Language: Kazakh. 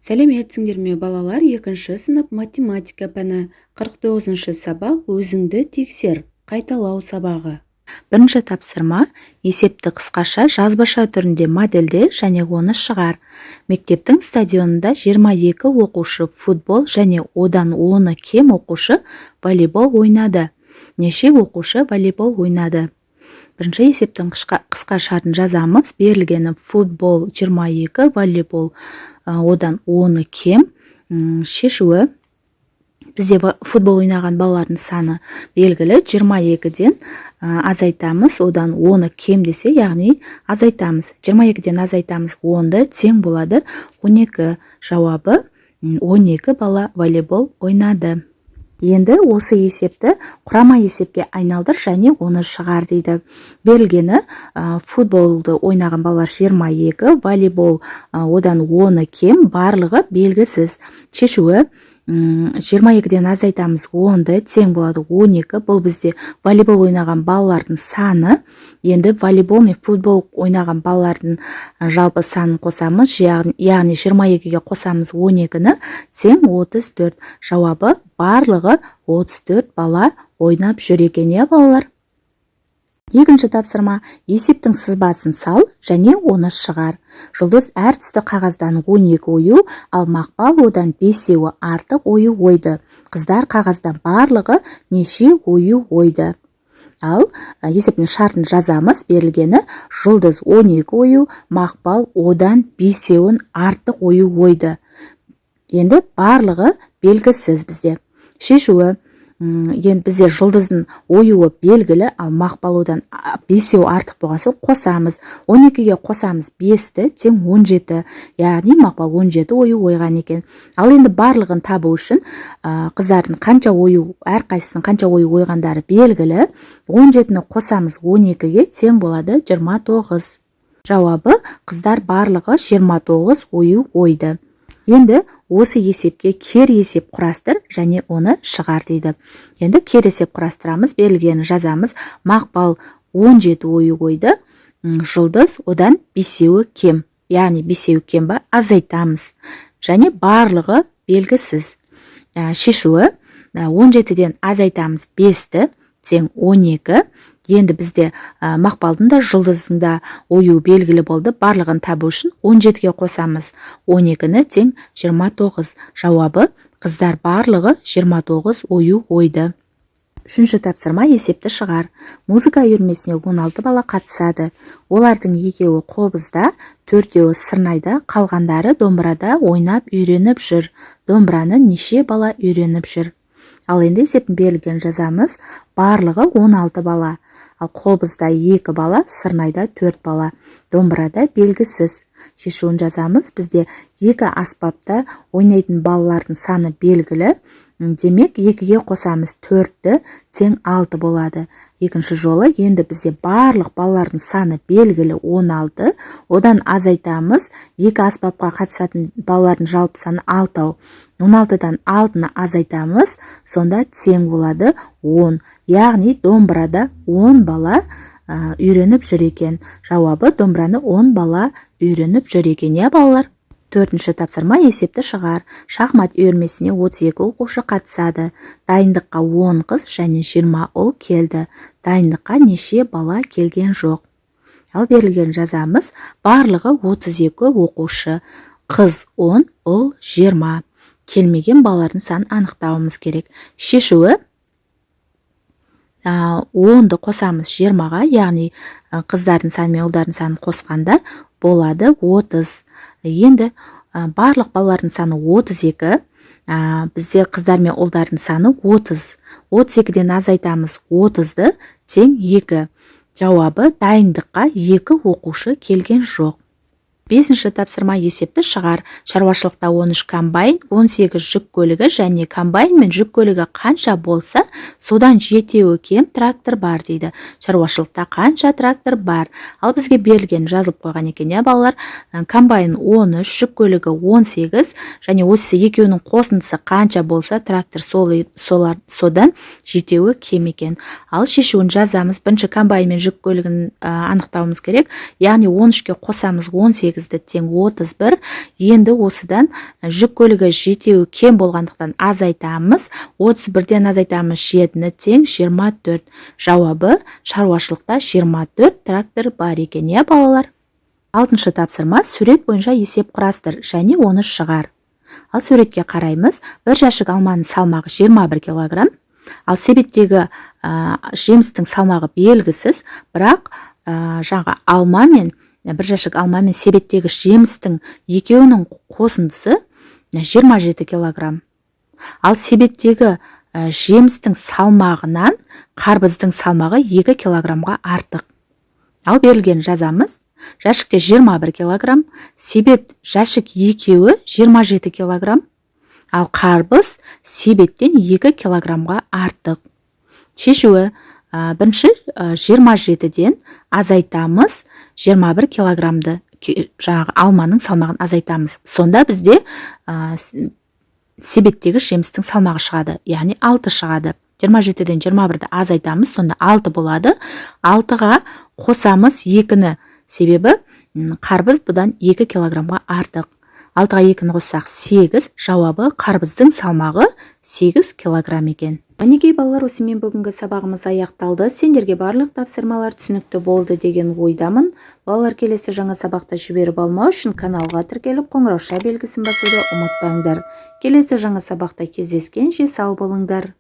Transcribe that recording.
Сәлеметсіңдер ме, балалар! Екінші сынып, математика пәні, 49-сабақ, «Өзіңді тексер» қайталау сабағы. Бірінші тапсырма: есепті қысқаша жазбаша түрінде модельде және оны шығар. Мектептің стадионында 22 оқушы футбол және одан 10-ы кем оқушы волейбол ойнады. Неше оқушы волейбол ойнады? Бірінші есептің қысқа шартын жазамыз. Берілгені: футбол 22, волейбол одан 10-ы кем. Шешуі: бізде футбол ойнаған балалардың саны белгілі. 22-ден азайтамыз, одан 10-ы кем десе, яғни азайтамыз. 22-ден азайтамыз 10-ды, тең болады 12. Жауабы: 12 бала волейбол ойнады. Енді осы есепті құрама есепке айналдыр және оны шығар дейді. Берілгені: футболды ойнаған балалар 22, волейбол одан 10-ы кем, барлығы белгісіз. Шешуі: 22-ден азайтамыз 10-ды, тең болады 12. Бұл бізде волейбол ойнаған балалардың саны. Енді волейбол мен футбол ойнаған балалардың жалпы санын қосамыз, яғни 22-ге қосамыз 12-ні, тең 34. Жауабы: барлығы 34 бала ойнап жүр екен, иә, балалар? Екінші тапсырма: есептің сызбасын сал және оны шығар. Жұлдыз әр түсті қағаздан 12 ою, ал Мақпал одан бесеуі артық ою ойды. Қыздар қағаздан барлығы неше ою ойды? Ал есептің шартын жазамыз. Берілгені: Жұлдыз 12 ою, Мақпал одан бесеуін артық ою ойды. Енді барлығы белгісіз бізде. Шешуі: енді бізде Жұлдыздың оюы белгілі, ал Мақпал одан бесеу артық болған соң, қосамыз. 12-ге қосамыз бесті, тең 17, яғни Мақпал 17 ою ойған екен. Ал енді барлығын табу үшін қыздардың қанша ою, әрқайсысының қанша ою ойғандары белгілі. 17-ні қосамыз 12-ге, тең болады 29. Жауабы: қыздар барлығы 29 ою ойды. Енді осы есепке кері есеп құрастыр және оны шығар дейді. Енді кері есеп құрастырамыз. Берілгенін жазамыз: Мақпал 17 ою ойды, Жұлдыз одан бесеуі кем, яғни бесеуі кем ба, азайтамыз, және барлығы белгісіз. Шешуі: 17-ден азайтамыз 5-ті, тең 12. Енді бізде Мақпалдың да, Жұлдыздың да оюы белгілі болды. Барлығын табу үшін 17-ге қосамыз 12-ні, тең 29. Жауабы: қыздар барлығы 29 ою ойды. Үшінші тапсырма: есепті шығар. Музыка үйірмесіне 16 бала қатысады. Олардың екеуі қобызда, төртеуі сырнайда, қалғандары домбырада ойнап үйреніп жүр. Домбыраны неше бала үйреніп жүр? Ал енді есептің берілгенін жазамыз. Барлығы 16 бала, ал қобызда екі бала, сырнайда төрт бала, домбырада белгісіз. Шешуін жазамыз. Бізде екі аспапта ойнайтын балалардың саны белгілі. Демек, екіге қосамыз төртті, тең алты болады. Екінші жолы, енді бізде барлық балалардың саны белгілі, 16, одан азайтамыз екі аспапқа қатысатын балалардың жалпы саны алтау. 16-дан алтыны азайтамыз, сонда тең болады 10, яғни домбырада 10 бала үйреніп жүр екен. Жауабы: домбыраны 10 бала үйреніп жүр екен, иә, балалар? Төртінші тапсырма: есепті шығар. Шахмат үйірмесіне 32 оқушы қатысады. Дайындыққа 10 қыз және 20 ұл келді. Дайындыққа неше бала келген жоқ? Ал берілген жазамыз: барлығы 32 оқушы, қыз 10, ұл 20. Келмеген балалардың санын анықтауымыз керек. Шешуі: 10-ды қосамыз 20-ға, яғни қыздардың саны мен ұлдардың санын қосқанда болады 30. Енді барлық балалардың саны 32, бізде қыздар мен ұлдардың саны 30. 32-ден азайтамыз 30-ды, тең 2. Жауабы: дайындыққа екі оқушы келген жоқ. Бесінші тапсырма: есепті шығар. Шаруашылықта 13 комбайн, 18 жүк көлігі және комбайн мен жүк көлігі қанша болса, содан жетеуі кем трактор бар дейді. Шаруашылықта қанша трактор бар? Ал бізге берілген жазылып қойған екен, иә, балалар? Комбайн 13, жүк көлігі 18 және осы екеуінің қосындысы қанша болса, трактор сол, солар, содан жетеуі кем екен. Ал шешуін жазамыз. Бірінші комбайн мен жүк көлігін анықтауымыз керек, яғни 13-ке қосамыз 18. 8-ді тең 31. Енді осыдан жүк көлігі жетеуі кем болғандықтан азайтамыз. 31-ден азайтамыз 7-ні, тең 24. Жауабы: шаруашылықта 24 трактор бар екен, иә, балалар? Алтыншы тапсырма: сурет бойынша есеп құрастыр және оны шығар. Ал суретке қараймыз. Бір жәшік алманың салмағы 21 килограмм, ал себеттегі жемістің салмағы белгісіз, бірақ жаңағы алма мен бір жәшік алма мен себеттегі жемістің екеуінің қосындысы 27 килограмм. Ал себеттегі жемістің салмағынан қарбыздың салмағы 2 килограммға артық. Ал берілген жазамыз: жәшікте 21 килограмм, себет, жәшік екеуі 27 килограмм, ал қарбыз себеттен 2 килограммға артық. Шешуі: бірінші, 27-ден азайтамыз 21 килограммды, жаңағы алманың салмағын азайтамыз. Сонда бізде себеттегі жемістің салмағы шығады, яғни 6 шығады. 27-ден 21-ді азайтамыз, сонда 6 болады. 6-ға қосамыз 2-ні, себебі қарбыз бұдан 2 килограммға артық. 6-ға 2-ні қоссақ, 8. Жауабы: қарбыздың салмағы 8 килограмм екен. Мінекей, балалар, осымен бүгінгі сабағымыз аяқталды. Сендерге барлық тапсырмалар түсінікті болды деген ойдамын. Балалар, келесі жаңа сабақта жіберіп алмау үшін каналға тіркеліп, қоңырауша белгісін басуды ұмытпаңдар. Келесі жаңа сабақта кездескенше сау болыңдар.